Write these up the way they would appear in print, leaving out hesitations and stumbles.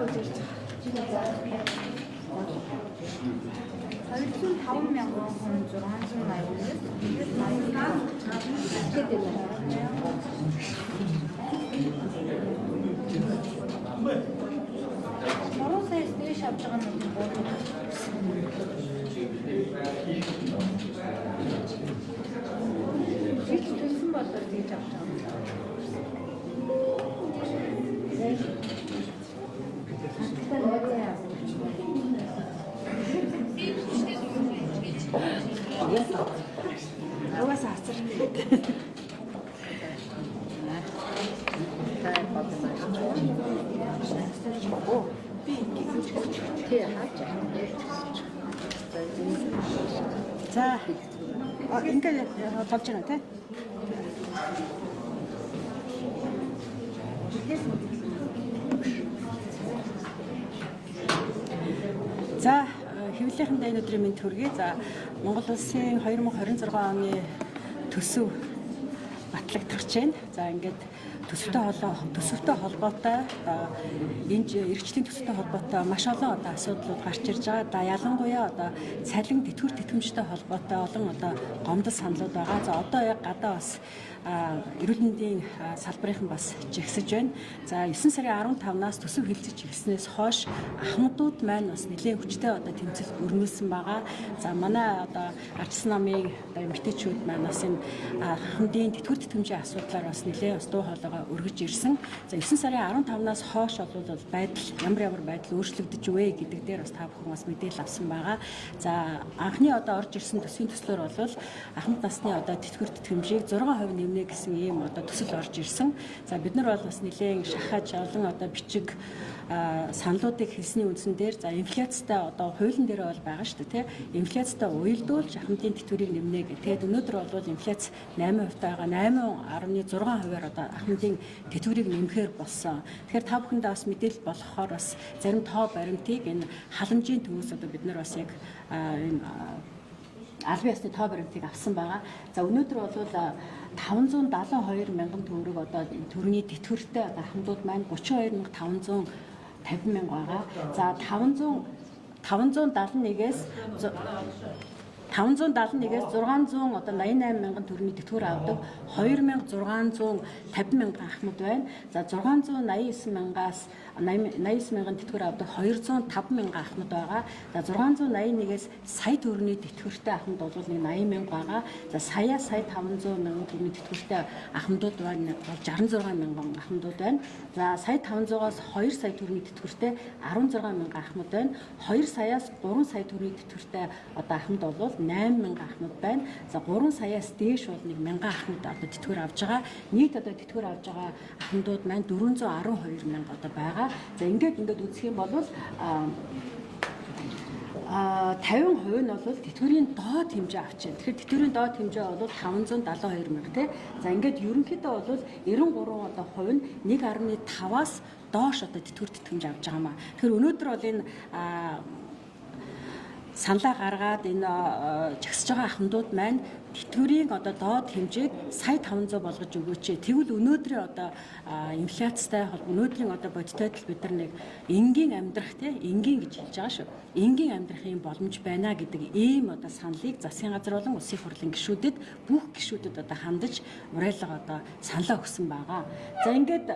бууж ирж байгаа. 205 689. 3 саяас дээш авч байгаа нь буудаг. Би ч төлсөн болоор тэгж авч байгаа юм. Угаасаа хацар. За. Ингээд болж байна тий. За, хэвлэлийнхэндээ энэ өдрийн мэнд хүргэе. За, Монгол улсын 2026 оны төсөв батлагдах гэж байна. За, ингээд төсөвтэй холбоотой одоо энэ эрхчлэлийн төсөвтэй холбоотой маш олон одоо асуудлууд гарч ирж байгаа. За, ялангуяа одоо цалин тэтгэвэр тэтгэмжтэй холбоотой олон одоо гомдол саналууд байгаа. За, одоо яг гадаа бас эрүүл мэндийн салбарынхан бас жигсэж байна. За, 9 сарын 15-наас төсөв хилцэж эхэлснээс хойш ахмадууд маань бас нэлээд хүчтэй одоо тэмцэл өрнүүлсэн байгаа. За, манай одоо ардчилсан намын одоо эмэгтэйчүүд маань бас энэ ахмадын тэтгэвэр тэтгэмжийн асуудлаар бас нэлээд бас дуу хоолойгоо өргөж ирсэн. За, 9 сарын 15-наас хойш бол байдал ямар байдал өөрчлөгдөж вэ гэдэг дээр бас та бүхэн бас мэдээлэл авсан байгаа. За, анхны одоо орж ирсэн төсвийн төслөөр бол ахмад насны одоо тэтгэвэр тэтгэмжийг 6% нэмнэ гэсэн ийм одоо төсөл орж ирсэн. За, бид нар бол бас нэлээд шахаж олон одоо бичиг саналуудыг хэлсний үндсэн дээр, за, инфляцтай одоо хуулийн дээр бол байгаа шүү дээ, тий. Инфляцтай уялдуулж ахмадын тэтгэврийг нэмнэ гэх. Тэгээд өнөөдөр бол инфляц 8% байгаа, 8.6%-аар одоо ахмадын тэтгэврийг нэмэхээр болсон. Тэгэхээр та бүхэндээ бас мэдээлэл болгохоор бас зарим тоо баримтыг энэ халамжийн төвөөс одоо бид нар бас яг энэ албан ёсны тоо баримтыг авсан байгаа. За, өнөөдөр бол 572 мянган төгрөг одоо төрний тэтгэвртэй одоо ахмадууд маань 32 550 мянга байгаа. За, 571-ээс 600 одоо 88 мянган төгрөгийн тэтгэвэр авдаг 2650 мянган ахмад байна. За, 689 мянгаас 89 мянган тэтгэвэр авдаг 205 мянган ахмад байгаа. За, 681-ээс сая төгрөгийн тэтгэвэртэй ахмад бол нэг 80 мянга байгаа. За, саяас сая 500 мянган төгрөгийн тэтгэвэртэй ахмадууд байна бол 66 мянган ахмадууд байна. За, сая 500-аас 2 сая төгрөгийн тэтгэвэртэй 16 мянган ахмад байна. 2 саяас 3 сая төгрөгийн тэтгэвэртэй одоо ахмад бол 8 мянган ахмад байна. За, 3 саяас дээш бол нэг мянган ахмад одоо тэтгэвэр авж байгаа. Нийт одоо тэтгэвэр авж байгаа ахмадууд маань 412 мянга одоо байгаа. За, ингээд үзэх юм бол 50% нь бол тэтгэврийн доод хэмжээ авч байна. Тэгэхээр тэтгэврийн доод хэмжээ бол 572 мянга, тий. За, ингээд ерөнхийдөө бол 93 одоо хувь нь 1.5-аас доош одоо тэтгэвэр тэтгэмж авч байгаа маа. Тэгэхээр өнөөдөр бол энэ саналаа гаргаад энэ жагсаж байгаа ахмадууд маань тэтгэврийн одоо доод хэмжээг сая 500 болгож өгөөч. Тэгвэл өнөөдрийн одоо инфляцтай өнөөдрийн одоо бодитойдол бид нар нэг энгийн амьдрах, тий, энгийн гэж хэлж байгаа шүү. Энгийн амьдрахын боломж байна гэдэг ийм одоо саналыг засгийн газар болон улсын хурлын гишүүдэд, бүх гишүүдэд одоо хандаж уриалга одоо саналаа өгсөн байгаа. За, ингээд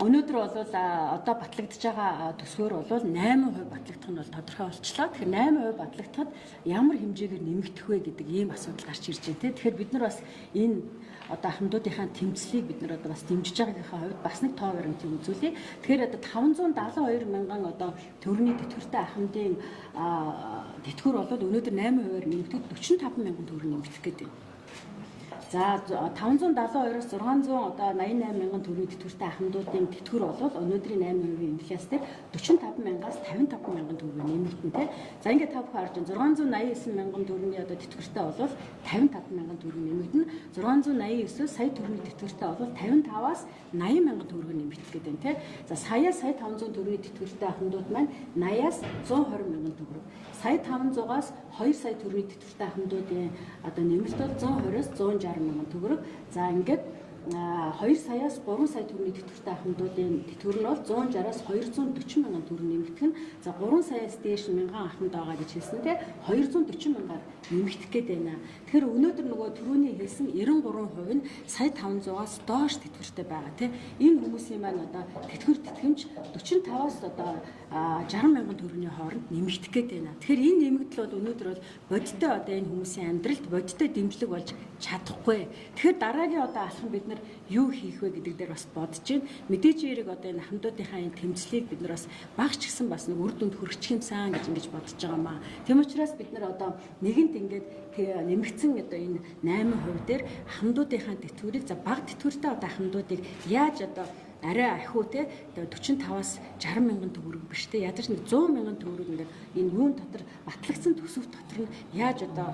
өнөөдөр бол одоо батлагдж байгаа төсвөөр бол 8% батлагдах нь бол тодорхой болчлоо. Тэгэхээр 8% батлагдахад ямар хэмжээгээр нэмэгдэх вэ гэдэг ийм асуудал гарч ирж байна, те. Тэгэхээр бид нар бас энэ одоо ахмадуудынхаа тэмцлийг бид нар одоо бас дэмжиж байгаагийнхаа хувьд бас нэг тоо баримтыг үзүүлье. Тэгэхээр одоо 572 мянган одоо төгрөгийн тэтгэвртэй ахмадын тэтгэвэр бол өнөөдөр 8%-аар нэмэгдэх 45 мянган төгрөг нэмэгдэх гэдэг. За, 572-оос 600 одоо 88 мянган төгрөгийн тэтгэвртэй ахмадуудын тэтгэвэр бол өнөөдрийн 8% инфляц дээр 45 мянгаас 55 мянган төгрөг нэмэгдэн, тэ. За, ингээд та бүхэн харж байна, 689 мянган төгрөгийн одоо тэтгэвртэй бол 55 мянган төгрөг нэмэгдэнэ. 689 сая төгрөгийн тэтгэвртэй бол 55-аас 80 мянган төгрөг нэмэгдэх гэдэг нь, тэ. За, саяас сая 500 төгрөгийн тэтгэвртэй ахмадууд маань 80-аас 120 мянган төгрөг. Сая 500-аас 2 сая төгрөгийн тэтгэвртэй ахмадуудын одоо нэмэлт бол 120-оос 160 мянган төгрөг. За, ингээд 2 саяас 3 сая төгрөгийн тэтгэвртэй ахмадуудын тэтгэвэр нь бол 160-аас 240 мянган төгрөг нэмэгдэх нь. За 3 саяас дээш мянган ахмад байгаа гэж хэлсэн те 240 мянгаар нэмэгдэх гээд байна. Тэгэхээр өнөөдөр нөгөө түрүүний хэлсэн 93% нь сая 500-аас доош тэтгэвртэй байгаа те. Энэ хүмүүсийн маань одоо тэтгэвэр тэтгэмж 45-аас одоо 60 мянган төгрөгийн хооронд нэмэгдэх гээд байна. Тэгэхээр энэ нэмэгдэл бол өнөөдөр бол бодиттой одоо энэ хүмүүсийн амьдралд бодиттой дэмжлэг болж чадахгүй. Тэгэхээр дараагийн одоо алхам бид нар юу хийх вэ гэдэг дээр бас бодож байна. Мэдээж хэрэг одоо энэ ахмадуудынхаа энэ тэмцлийг бид нар бас багч гэсэн бас нэг үр дүнд хүрчих юмсан гэж ингэж бодож байгаа маа. Тийм учраас бид нар одоо нэгэнт ингээд нэмэгдсэн одоо энэ 8% дээр ахмадуудынхаа тэтгэврийг за бага тэтгэвртэй одоо ахмадуудыг яаж одоо арай ахиу те 45-аас 60 мянган төгрөг биш те ядаж нэг 100 мянган төгрөг ингээд энэ юун дотор батлагдсан төсөв дотор нь яаж одоо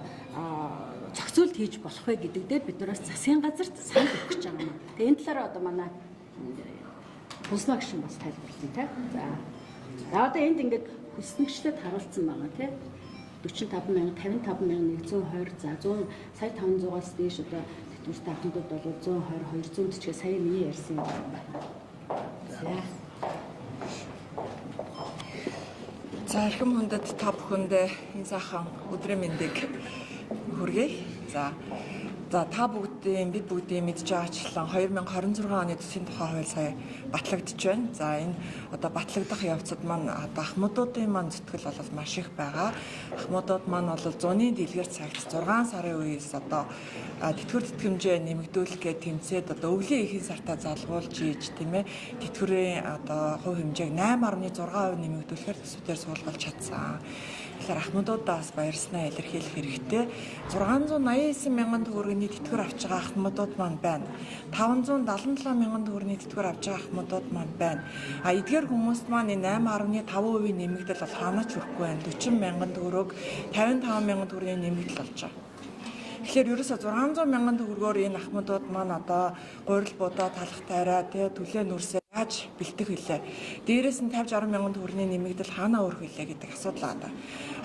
зохицуулт хийж болох вэ гэдэг дээр бид нараас засгийн газарт санал өгөх гэж байгаа юм. Тэгээ энэ талаараа одоо манай хүснэ гişин бас тайлбарлана те. За одоо энд ингээд хүснэгчлээд харуулсан байгаа те. 45 мянга 55 мянга 120 за 100 сая 500-аас дээш одоо тэтгэвртэй ахмадууд бол 120 240 сая миний ярьсан юм байна. За. За эрхэм хүндэт та бүхэндээ энэ сайхан өдрийн мэндийг хүргэе. За та бүгдийн бид бүгдийн мэдж байгаачлан 2026 оны төсвийн тухай хууль сая батлагдж байна. За энэ одоо батлагдах явцад маань одоо ахмадуудын маань зүтгэл бол маш их байгаа. Ахмадууд маань бол зуны дэлгэр цагт 6 сарын үеэс одоо тэтгэвэр тэтгэмжээ нэмэгдүүлэх гэж тэмцээд одоо өвлийн эхийн сартаа залгуулж ийж тийм ээ тэтгэврийн одоо хувь хэмжээг 8.6% нэмэгдүүлэхээр төсвүүдээр суулгуулж чадсан. Тэгэхээр ахмадуудаас баярснаа илэрхийлэх хэрэгтэй. 689 мянган төгрөгийн тэтгэвэр авч байгаа ахмадууд маань байна. 577 мянган төгрөгийн тэтгэвэр авч байгаа ахмадууд маань байна. А эдгээр хүмүүст маань энэ 8.5% нэмэгдэл бол хаанаа ч хүрэхгүй байна. 40 мянган төгрөг 55 мянган төгрөгийн нэмэгдэл болж байгаа. Тэгэхээр ерөөсө 600 мянган төгрөгөөр энэ ахмадууд маань одоо гурил будаа талах тайраа тий төлөө нүрсээ яаж бэлтэх вүлээ. Дээрээс нь 50 60 мянган төгрөгийн нэмэгдэл хаанаа өрөх вүлээ гэдэг асуудал байгаа.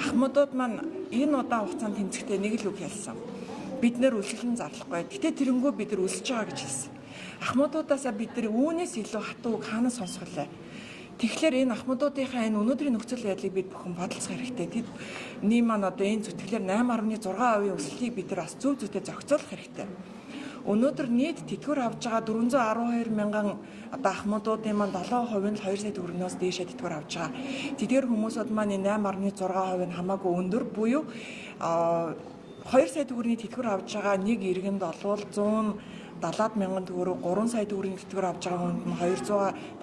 Ахмадууд маань энэ удаан хугацаанд тэмцэхдээ нэг л үг хэлсэн. Бид нэр үлсгэлэн зарлахгүй. Гэтэ тэрэнгүү бид нар үлсэж байгаа гэж хэлсэн. Ахмадуудаасаа бид нар үүнээс илүү хатуу үг хаанаа сонсох вүлээ. Тэгэхээр энэ ахмадуудынхаа энэ өнөөдрийн нөхцөл байдлыг бид бүхэн бодолцох хэрэгтэй. Тэдний маань одоо энэ зүтгэлээр 8.6% өсөлтийг бид нар бас зөв зүйтэй зохицуулах хэрэгтэй. Өнөөдөр нийт тэтгэвэр авж байгаа 412 мянган одоо ахмадуудын маань 7% нь 2 сая төгрөгнөөс дээшээ тэтгэвэр авж байгаа. Тэдгээр хүмүүсүүд маань энэ 8.6% нь хамаагүй өндөр буюу 2 сая төгрөгийн тэтгэвэр авж байгаа нэг иргэнд олвол 170 мянган төгрөг, 3 сая төгрөгийн тэтгэвэр авж байгаа хүнд нь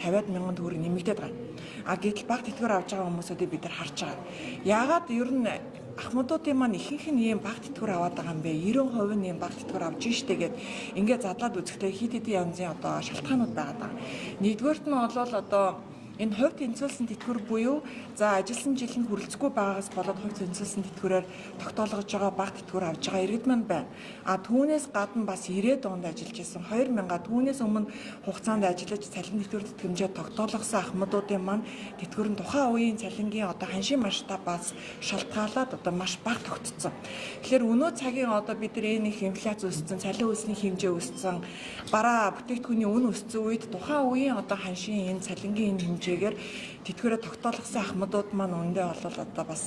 250 мянган төгрөг нэмэгдээд байгаа. А гэтэл бага тэтгэвэр авж байгаа хүмүүсүүдийг бид нар харж байгаа. Яагаад ер нь ахмадуудын маань ихэнх нь ийм бага тэтгэвэр аваад байгаа юм бэ? 90% нь ийм бага тэтгэвэр авж штэ гэд ингээд задлаад үзэхдээ хит хитэн янзын одоо шалтгаанууд байгаа даа. Нэгдүгээрт нь бол одоо энэ хувь тэнцвүүлсэн тэтгэвэр буюу за ажилласан жил нь хүрэлцэхгүй байгаагаас болоод хувь тэнцвүүлсэн тэтгэврээр тогтоолгож байгаа бага тэтгэвэр авж байгаа иргэд маань байна. А түүнээс гадна бас 90-ад онд ажиллаж исэн 2000-а түүнээс өмнө хугацаанд ажиллаж цалин тэтгэвэр тэтгэмжээ тогтоолгосон ахмадуудын маань тэтгэвэр нь тухайн үеийн цалингийн одоо ханшийн масштабаас шалтгаалаад одоо маш бага тогтцсон. Тэгэхээр өнөө цагийн одоо бид нар энэ их инфляц өссөн, цалин өсний хэмжээ өссөн, бараа бүтээгдэхүүний үн өссөн үед тухайн үеийн одоо ханшийн энэ цалингийн энэ хэмжээгээр тэтгэврээ тогтоолгосон ахмадууд маань үндэ бол одоо бас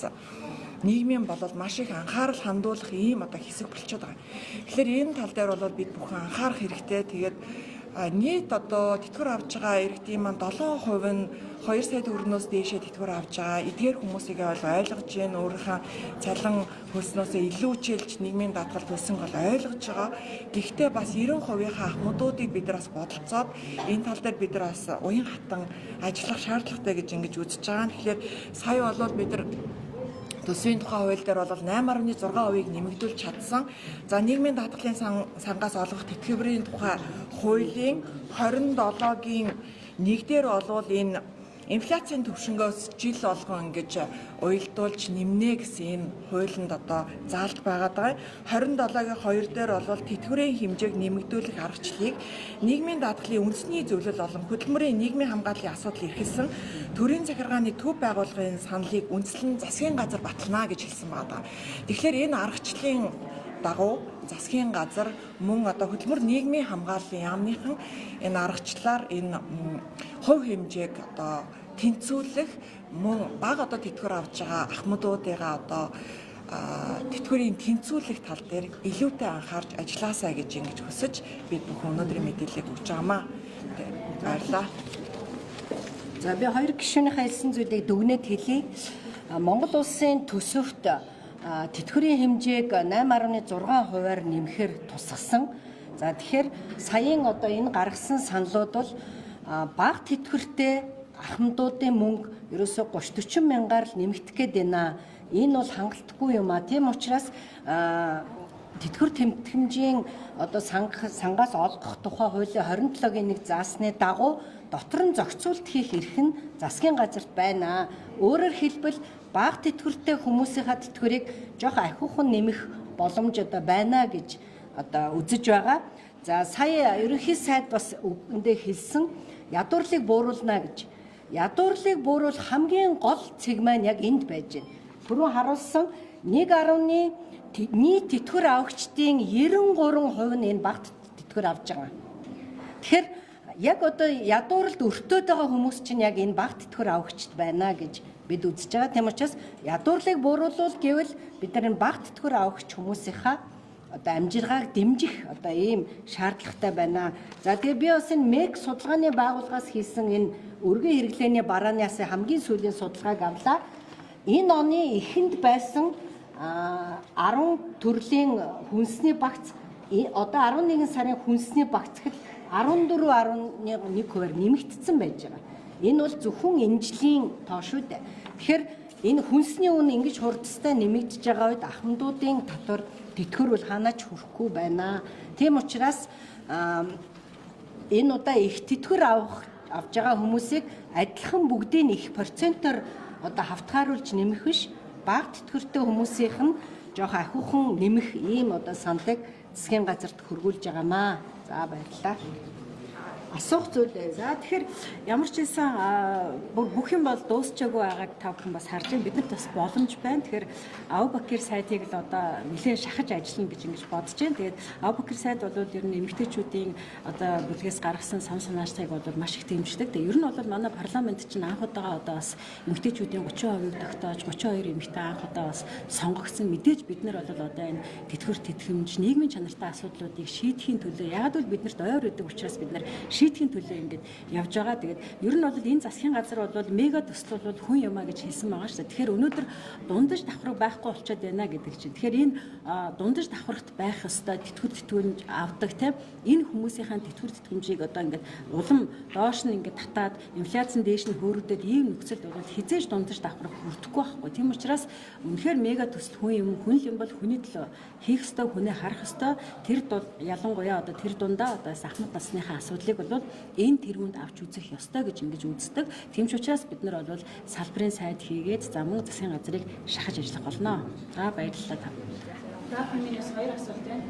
нийгмийн болол маш их анхаарал хандуулах ийм одоо хэсэг болчиход байгаа. Тэгэхээр энэ тал дээр бол бид бүхэн анхаарах хэрэгтэй. Тэгээд нийт одоо тэтгэвэр авж байгаа иргэдийн маань 7% нь 2 сая төгрөгнөөс дээшээ тэтгэвэр авж байгаа. Эдгээр хүмүүсийг бол ойлгож гин өөрийнхөө цалин хөлснөөсөө илүү чилж нийгмийн даатгал төлсөн бол ойлгож байгаа. Гэхдээ бас 90%-ийнхаа ахмадуудыг бид нар бас бодолцоод энэ тал дээр бид нар бас уян хатан ажиллах шаардлагатай гэж ингэж үзэж байгаа. Тэгэхээр сая болвол бид нар төсвийн тухай хууль дээр бол 8.6%-ыг нэмэгдүүлж чадсан. За нийгмийн даатгалын сангаас олгох тэтгэврийн тухай хуулийн 27-гийн 1 дээр болвол энэ инфляцийн түвшингөөс жил болгон ингэж уялдуулж нэмнэ гэсэн энэ хуулинд одоо заалт байгаад байгаа. 27-гийн 2 дээр бол тэтгэврийн хэмжээг нэмэгдүүлэх аргачлалыг нийгмийн даатгалын үндэсний зөвлөл болон хөдөлмөрийн нийгмийн хамгааллын асуудал эрхэлсэн төрийн захиргааны төв байгууллагын саналыг үндэслэн засгийн газар батална гэж хэлсэн байгаа. Тэгэхээр энэ аргачлалын дагуу засгийн газар мөн одоо хөдөлмөр нийгмийн хамгааллын яамныхан энэ аргачлалаар энэ хувь хэмжээг одоо тэнцвүүлэх, мөн бага одоо тэтгэвэр авч байгаа ахмадуудыгаа одоо тэтгэврийн тэнцвүүлэх тал дээр илүүтэй анхаарч ажиллаасаа гэж ингэж хүсэж бид бүхэн өнөөдрийн мэдээллийг өгч байгаамаа. Баярлалаа. За, би хоёр гишүүнийхээ хэлсэн зүйлийг дүгнээд хэлье. Монгол улсын төсөвт тэтгэврийн хэмжээг 8.6 хувиар нэмэхээр тусгасан. За, тэгэхээр саяын одоо энэ гаргасан саналууд бол бага тэтгэвртэй ахмадуудын мөнгө ерөөсөө 30 40 мянгаар л нэмэгдэх гээд байна. Энэ бол хангалтгүй юм а. Тийм учраас тэтгэвэр тэмтгэмжийн одоо сангаас олгох тухай хуулийн 27-гийн 1 заасны дагуу дотор нь зохицуулт хийх эрх нь засгийн газарт байна. Өөрөөр хэлбэл, бага тэтгэвртэй хүмүүсийнхаа тэтгэврийг жоох ахиухан нэмэх боломж одоо байна гэж одоо үзэж байгаа. За, сая ерөнхий сайд бас үгэндээ хэлсэн, ядуурлыг бууруулна гэж. Ядуурлыг бууруулах хамгийн гол цэг маань яг энд байж байна. Түрүүн харуулсан 1.1 нийт тэтгэвэр авагчдын 93% нь энэ бага тэтгэвэр авч байгаа. Тэгэхээр яг одоо ядууралд өртөөд байгаа хүмүүс чинь яг энэ бага тэтгэвэр авагчд байна гэж бид үзэж байгаа. Тийм учраас ядуурлыг бууруулвал гэвэл бид нар энэ бага тэтгэвэр авагч хүмүүсийнхаа одоо амжиргааг дэмжих одоо ийм шаардлагатай байна. За, тэгээ би бас энэ МЭГ судалгааны байгууллагаас хийсэн энэ өргөн хэрэглээний барааны ясын хамгийн сүүлийн судалгааг авлаа. Энэ оны эхэнд байсан 10 төрлийн хүнсний багц одоо 11 сарын хүнсний багц гэхэд 14.1 хувиар нэмэгдсэн байж байгаа. Энэ бол зөвхөн энэ жилийн тоо шүү дээ. Тэгэхээр энэ хүнсний үн ингэж хурдтай нэмэгдэж байгаа үед ахмадуудын татвар тэтгэвэр бол хаанаа ч хүрэхгүй байна. Тийм учраас энэ удаа их тэтгэвэр авч байгаа хүмүүсийг адилхан бүгдийг их процентоор одоо хавтгааруулж нэмэх биш, бага тэтгэвртэй хүмүүсийнх нь жоох ахиухан нэмэх ийм одоо саналыг засгийн газарт хөргүүлж байгаамаа. За, баярлалаа. Асуух зүйл байв. За, тэгэхээр ямар ч байсан бүх юм бол дуусчаагүй байгааг та бүхэн бас харж байна. Биднэрт бас боломж байна. Тэгэхээр Аубакир сайдыг л одоо нэлээд шахаж ажиллана гэж ингэж бодож байна. Тэгээд Аубакир сайд бол ер нь эмэгтэйчүүдийн одоо бүлгээс гаргасан сан санаачлагыг бол маш их дэмждэг. Тэгээд ер нь бол манай парламент чинь анх удаага одоо бас эмэгтэйчүүдийн 30%-ийг тогтоож, 32 эмэгтэй анх удаа бас сонгогдсон. Мэдээж бид нар бол одоо энэ тэтгэвэр тэтгэмж, нийгмийн чанартай асуудлуудыг шийдэхийн төлөө, яг л биднэрт ойр өгдөг учраас бид нар шийдэхийн төлөө ингээд явж байгаа. Тэгээд ер нь бол энэ засгийн газар бол мега төсөл бол хүн юм а гэж хэлсэн байгаа шүү дээ. Тэгэхээр өнөөдөр дундаж давхраг байхгүй болчиход байна гэдэг чинь. Тэгэхээр энэ дундаж давхрагт байх ёстой тэтгэвэр тэтгэмж авдаг те энэ хүмүүсийнхээ тэтгэвэр тэтгэмжийг одоо ингээд улам доош нь ингээд татаад, инфляцийн дээш нь хөөрөдөд ийм нөхцөлд бол хэзээ ч дундаж давхраг хүрдэхгүй байхгүй. Тийм учраас үнэхээр мега төсөл хүн юм, хүн л юм бол хүний төлөө хийх ёстой, хүнээ харах ёстой. Тэр бол ялангуяа одоо тэр дундаа одоо ахмад насныхаа асуудлыг бол энэ тэргуунд авч үзэх ёстой гэж ингэж үздэг. Тийм ч учраас бид нар бол салбарын сайд хийгээд, за, мөн засгийн газрыг шахаж ажиллах болно. За, баярлалаа та. За, миний бас хоёр асуулт байна.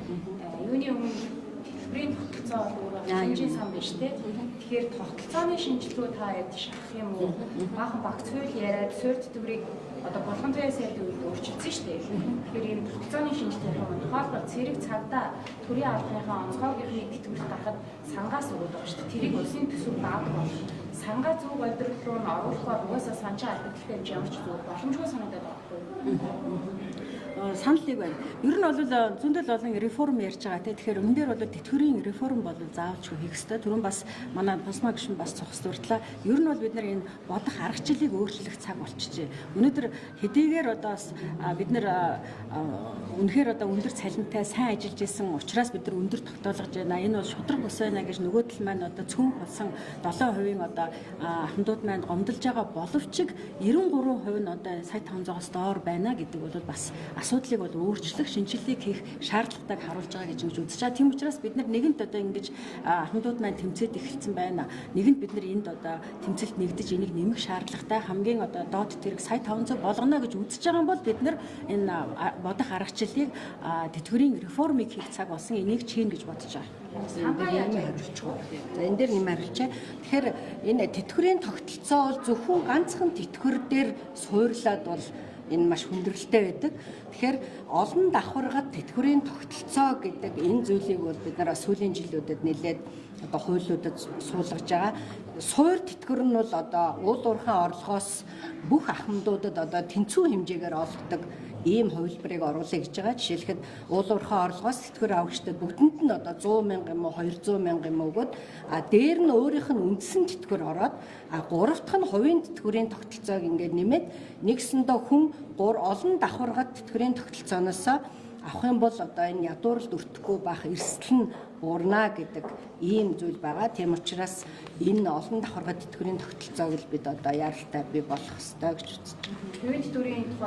Юуны өмнө тэтгэврийн тогтолцоо бол өөрөө шинжийн сан биш те. Тэгэхээр тогтолцооны шинжилгээ та яд шахах юм уу? Баахан багц хууль яриад суурь тэтгэврийг одоо Булган-Туяа сайдын үед өөрчилсөн шүү дээ. Тэгэхээр энэ тогтолцооны шинжилгээ юм уу? Тухайлбал, цэрэг цагдаа, төрийн албаныхаа онцгойгийнхны тэтгэврт гарахад сангаас өгöd байгаа шүү дээ. Тэрийг улсын төсөв даах бол сангаа зөв удирдал руу нь оруулахаар угаасаа санчаа алдагдaltaй юм чи ямар ч зөв боломжгүй санагдаад байгаа байхгүй юу? Санал нэг байна. Ер нь бол зөндөл олон реформ ярьж байгаа те. Тэгэхээр өмнө дээр бол тэтгэврийн реформ бол заавалчгүй хийх ёстой. Түрүүн бас манай Бусма гишүүн бас цогц дурдлаа. Ер нь бол бид нар энэ бодох аргачлалыг өөрчлөх цаг болчихжээ. Өнөөдөр хэдийгээр одоо бас бид нар үнэхээр одоо өндөр цалинтай сайн ажиллаж исэн учраас бид нар өндөр тогтоолгож байна. Энэ бол шударга бус байна гэж нөгөө тал маань одоо цөөн болсон 7% одоо ахмадууд маань гомдолж байгаа боловч 93% нь одоо сая 500-аас доор байна гэдэг бол бас асуудлыг бол өөрчлөх, шинжилгээг хийх шаардлагатайг харуулж байгаа гэж ингэж үзэж байгаа. Тийм учраас бид нар нэгэнт одоо ингэж ахмадууд маань тэмцээд эхэлсэн байна. Нэгэнт бид нар энд одоо тэмцэлт нэгдэж энийг нэмэх шаардлагатай, хамгийн одоо доод тэрэг сая 500 болгоно гэж үзэж байгаа юм бол бид нар энэ бодох аргачлалыг, тэтгэврийн реформыг хийх цаг болсон. Энийг чин гэж бодож байгаа. Энэ дээр юм хариулчих уу? За, энэ дээр юм хариулчаа. Тэгэхээр энэ тэтгэврийн тогтолцоо бол зөвхөн ганцхан тэтгэвэр дээр суурлаад бол Энэ маш хүндрэлтэй байдаг. Тэгэхээр олон давхаргад тэтгэврийн тогтолцоо гэдэг энэ зүйлийг бол бид нар сүүлийн жилүүдэд нэлээд одоо хуулиудад суулгаж байгаа. Суур тэтгэвэр нь бол одоо уул уурхайн орлогоос бүх ахмадуудад одоо тэнцвэн хэмжээгээр олгодог ийм хувилбарыг оруулъя гэж байгаа. Жишээлхэд уул уурхайн орлогоос тэтгэвэр авагчдад бүгдэнд нь одоо 100 мянга юм уу 200 мянга юм өгөөд, а дээр нь өөрийнх нь үндсэн тэтгэвэр ороод, а гурав дахь нь хувийн тэтгэврийн тогтолцоог ингээд нэмээд, нэгсэндээ хүн гур олон давхаргад тэтгэврийн тогтолцооноос авах юм бол одоо энэ ядууралд өртөхгүй байх эрсдэл нь буурна гэдэг ийм зүйл байгаа. Тийм учраас энэ олон давхаргад тэтгэврийн тогтолцоог л бид одоо яаралтай бий болох ёстой гэж үзэж байна. Хувийн тэтгэврийн тухай